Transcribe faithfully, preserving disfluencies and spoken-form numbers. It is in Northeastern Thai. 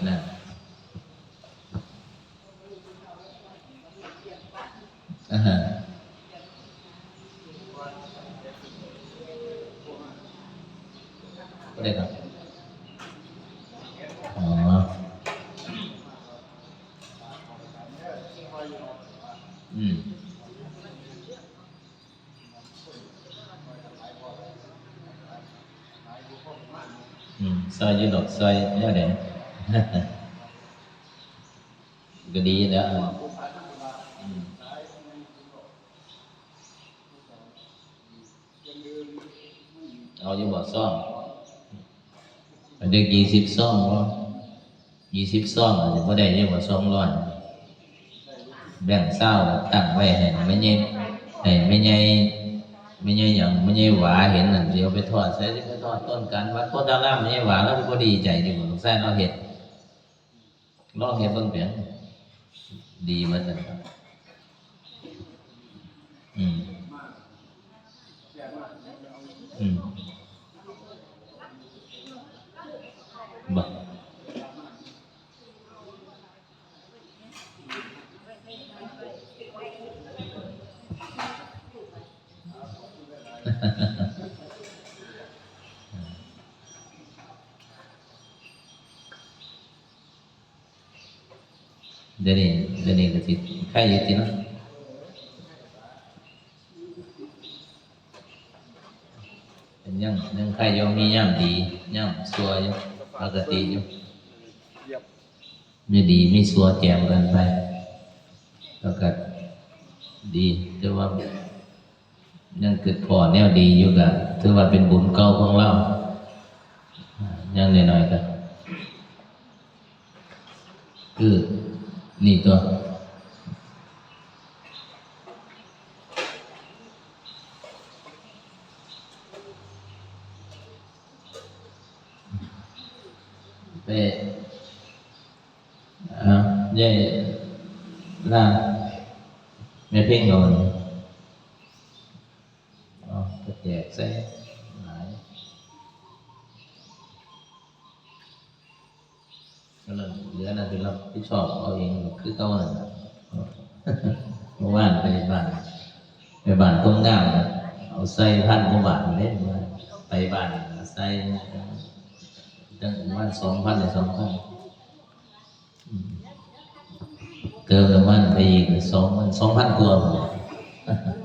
นั่น อ่าฮะ ก็ได้ครับ อ๋อ อืม อืม ซอยอยู่ดอก ซอยแนวใด ก็ดีแล้ว อืม เอาอยู่บ่ซอง อันเด็กยี่สิบซองบ่ ยี่สิบซองอาจจะบ่ได้อยู่บ่ สองร้อย แบงค์ซาวตั้งไว้ให้แม่ใหญ่ ให้แม่ใหญ่ แม่ใหญ่หยัง แม่ใหญ่หวาเห็นนั่น สิเอาไปทอดใส่ สิไปทอดต้นกัน วัดโพธิ์าราม แม่ใหญ่หวา ลาวสิบ่ดีใจอยู่บ่ ลูกชายลาวเฮ็ด ลองเฮ็ดเบิ่งเปียง ดีเหมือนกันครับ อืม อืม บ่ เดี๋ยวนี้ เดี๋ยวนี้ก็สิไคอยู่ติเนาะ เป็นยัง ยังไคอยู่ มียามดี ยามชั่วอยู่ ปกติอยู่ มีดี มีชั่วแจมกันไป แล้วก็ดี แต่ว่า ยังคิดพ้อแนวดีอยู่ก็ถือว่าเป็นบุญเก่าของเรา อย่างน้อยๆก็ คือ นี่ตัว ไป อ่า ยายล่า แม่เพ็งเอานี่ เอาไปแจกใส่หลาย ก็นั่น เหลือนั่นเป็นรับผิดชอบเอาเอง คือเก่านั่นน่ะ เมื่อวานไปบ้าน ไปบ้านคนงามน่ะ เอาใส่พันกว่าบาทเลย ไปบ้านใส่ ตั้งประมาณสองพันหรือสองพัน อืม เติมน้ำมันไปอีกสองพัน สองพันกว่าบาท